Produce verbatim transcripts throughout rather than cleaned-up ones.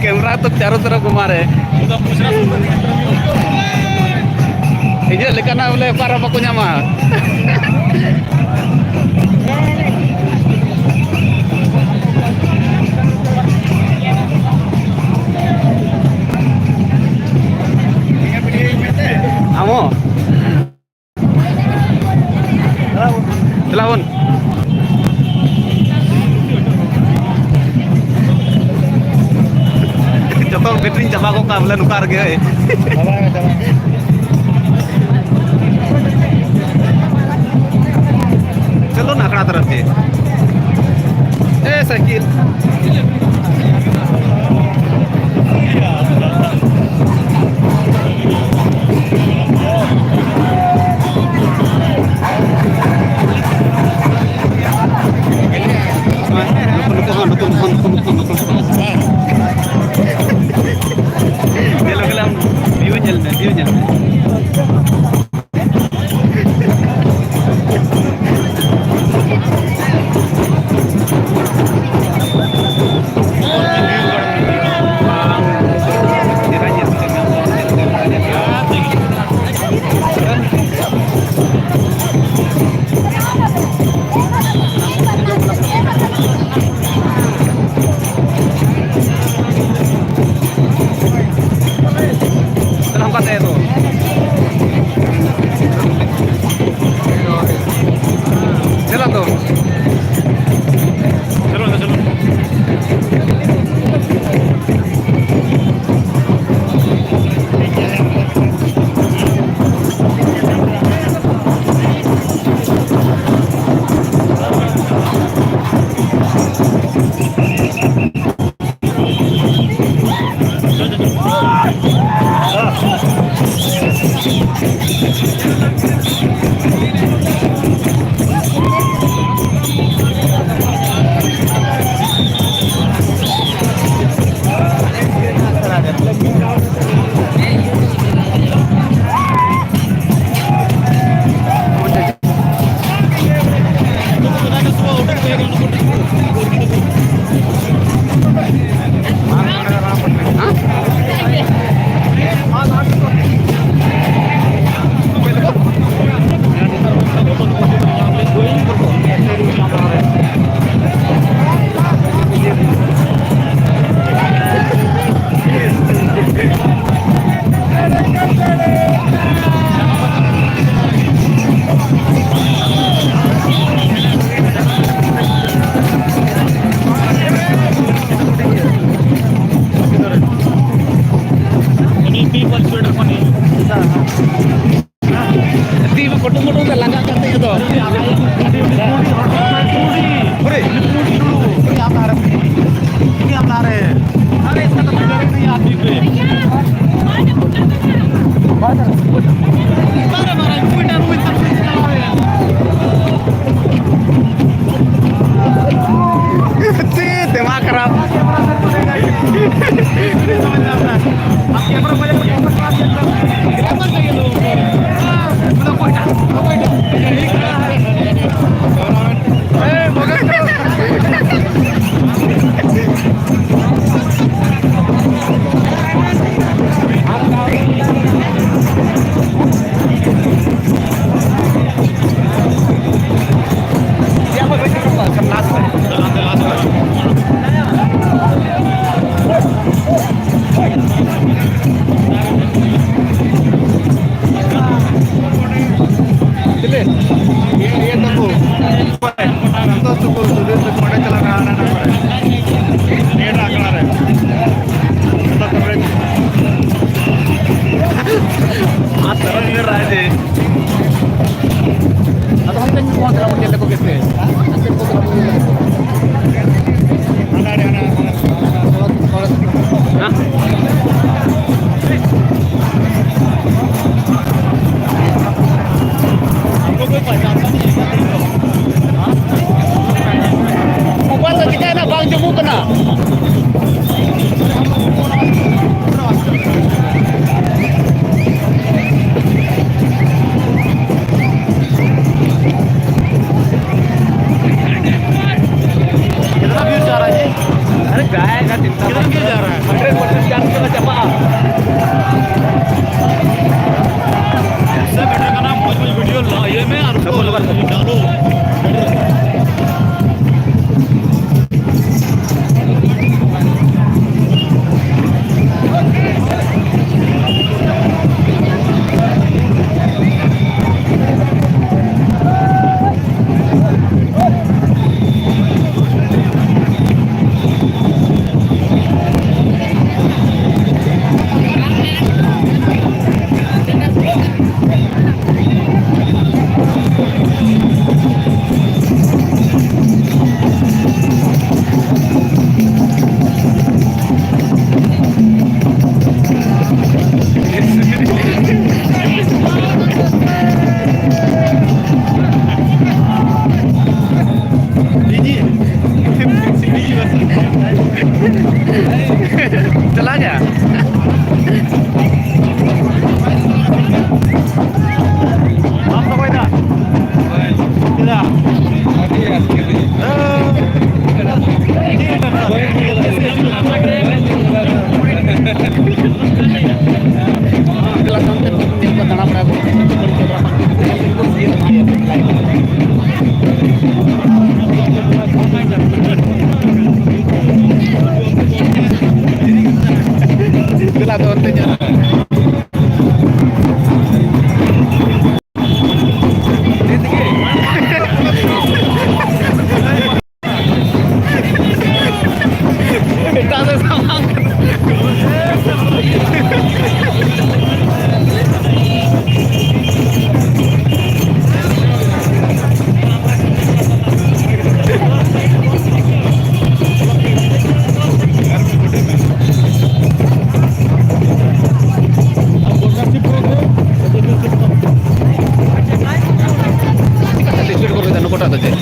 Camera तो चारों तरफ घुमा रहे हैं। ᱤᱧᱟᱹᱜ ᱞᱮᱠᱟᱱᱟᱜ ᱵᱚᱞᱮ ᱚᱠᱟ ᱨᱮᱦᱚᱸ ᱵᱟᱠᱚ ᱧᱟᱢᱟ᱾ ᱟᱢ ᱦᱚᱸ? ᱪᱟᱞᱟᱜ ᱵᱚᱱ᱾ ᱡᱚᱛᱚ ᱵᱮᱴᱨᱤᱧ ᱪᱟᱵᱟ ᱜᱚᱫ ᱠᱟᱜᱼᱟ ᱵᱚᱞᱮ ᱱᱚᱝᱠᱟ ᱨᱮᱜᱮ᱾ ᱪᱚᱞᱚ ᱱᱟ ᱟᱠᱷᱲᱟ ᱛᱚᱨᱚᱯ ᱛᱮ᱾ ᱮ ᱥᱟᱭᱠᱮᱞ᱾ ᱱᱩᱠᱩ, ᱱᱩᱠᱩ ᱦᱚᱸ, ᱱᱩᱠᱩ, ᱱᱩᱠᱩ, ᱱᱩᱠᱩ, ᱱᱩᱠᱩ, ᱱᱩᱠᱩ᱾ ᱧᱮᱞ ᱢᱮ, ᱵᱷᱤᱭᱩ ᱧᱮᱞ ᱢᱮ, ᱵᱷᱤᱭᱩ ᱧᱮᱞ ᱢᱮ᱾ ᱛᱟᱦᱞᱮ ᱚᱱᱠᱟ ᱛᱮ ᱫᱚ᱾ ᱪᱟᱞᱟᱜ ᱫᱚ᱾ ᱪᱚᱞᱚ, ᱪᱚᱞᱚ᱾ अरे, इसका तो नजर ही नहीं आती पे। अरे, मारा, कोई डर, कोई डर, कोई डर। छी, दिमाग खराब। आप कैमरा बजा, कैमरा चाहिए लोगों को। मतलब कोई डर, कोई डर। ᱪᱤᱞᱤ? ᱤᱭᱟᱹ, ᱤᱭᱟᱹ ᱛᱟᱠᱚ᱾ ᱥᱚᱱᱛᱳᱥ ᱛᱟᱠᱚ, ᱥᱩᱫᱷᱤᱨ ᱛᱟᱠᱚ, ᱚᱸᱰᱮ ᱪᱟᱞᱟᱜ ᱠᱟᱱᱟ, ᱦᱟᱱᱟ ᱱᱟᱠᱷᱟ ᱨᱮ᱾ ᱱᱤᱭᱟᱹᱴᱟᱜ ᱟᱠᱷᱲᱟ ᱨᱮ᱾ ᱥᱚᱱᱛᱳᱥ ᱛᱟᱠᱚ ᱨᱮ᱾ ᱟᱨ ᱛᱟᱨᱟ ᱧᱮᱞ ᱨᱟᱭ ᱡᱮ᱾ ᱟᱫᱚ ᱦᱟᱱᱛᱮ ᱧᱩᱛᱩᱢ ᱪᱟᱞᱟᱜ ᱵᱚᱱ ᱧᱮᱞ ᱞᱮᱠᱚ ᱜᱮᱥᱮ᱾ ᱦᱟᱱᱛᱮ ᱧᱩᱛᱩᱢ ᱪᱟᱞᱟᱜ ᱵᱚᱱ ᱧᱮᱞ ᱞᱮᱠᱚ᱾ ᱦᱟᱸᱰᱮ, ᱦᱟᱸᱰᱮ, ᱦᱟᱸᱰᱮ, ᱦᱟᱸᱰᱮ᱾ ᱢᱳᱵᱟᱭᱤᱞ ᱫᱚ ᱪᱤᱠᱟᱹᱭᱮᱱᱟ? ᱵᱟᱝ ᱡᱩᱢᱩᱜ ᱠᱟᱱᱟ᱾ कितना व्यूज जा रहा है जी? अरे जाएगा, चिंता कितना व्यूज जा रहा है? हंड्रेड परसेंट चांस के साथ चपा। इससे बेटर का नाम मौज मौज वीडियो लाइए में और उसको डालो। ᱪᱟᱞᱟᱜ ᱜᱮᱭᱟ᱾ ᱵᱟᱢ ᱥᱚᱢᱚᱭ ᱫᱟ? ᱪᱮᱫᱟᱜ? ᱫᱟᱬᱟ ᱵᱟᱲᱟ ᱠᱚ᱾ ᱫᱮᱞᱟ ᱫᱚ ᱚᱱᱛᱮ ᱧᱮᱞ᱾ ᱮᱴᱟᱜ ᱥᱮᱫ ᱥᱟᱢᱟᱝ᱾ ᱪᱮᱫ ᱠᱟᱛᱮ ᱰᱤᱥᱴᱨᱤᱵᱭᱩᱴ ᱠᱚ ᱞᱟᱹᱭᱫᱟ ᱱᱩᱠᱩᱴᱟᱜ ᱫᱚ ᱪᱮᱫ?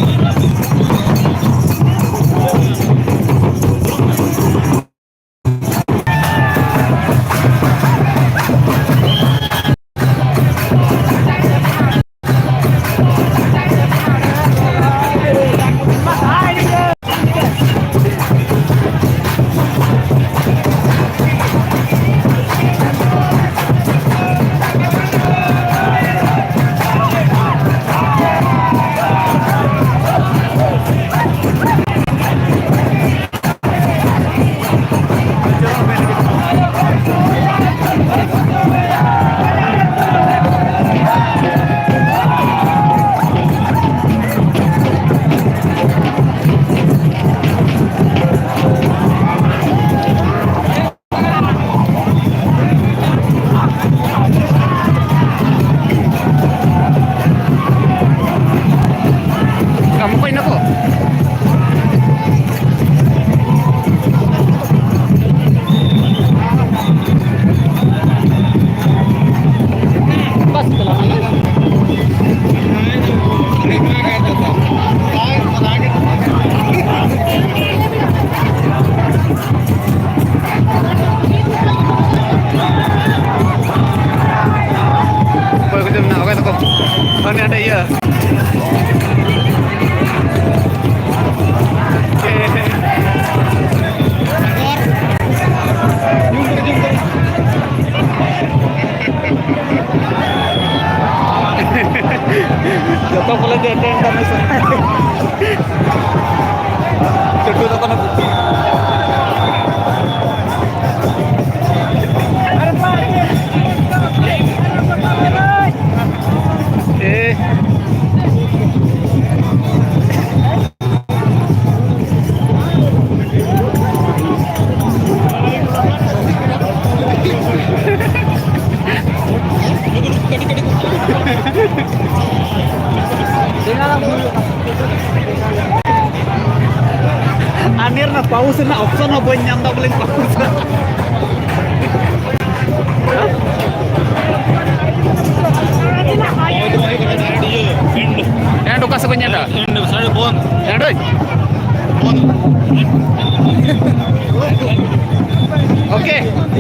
ᱟᱨ ᱱᱤᱭᱟᱹ ᱨᱮᱱᱟᱜ ᱯᱟᱣᱩᱥ ᱨᱮᱱᱟᱜ ᱚᱯᱥᱚᱱ ᱦᱚᱸ ᱵᱟᱹᱧ ᱧᱟᱢ ᱮᱫᱟ, ᱵᱚᱞᱮᱧ ᱯᱟᱣᱩᱥᱟ᱾ ᱮᱱᱰ ᱚᱠᱟ ᱥᱮᱫ ᱠᱚ ᱧᱮᱞᱟ? ᱮᱱᱰ ᱥᱟᱲᱮ ᱵᱚᱱᱫ᱾ ᱮᱱᱰ ᱳᱭ᱾ ᱵᱚᱱᱫ᱾ ᱳᱠᱮ᱾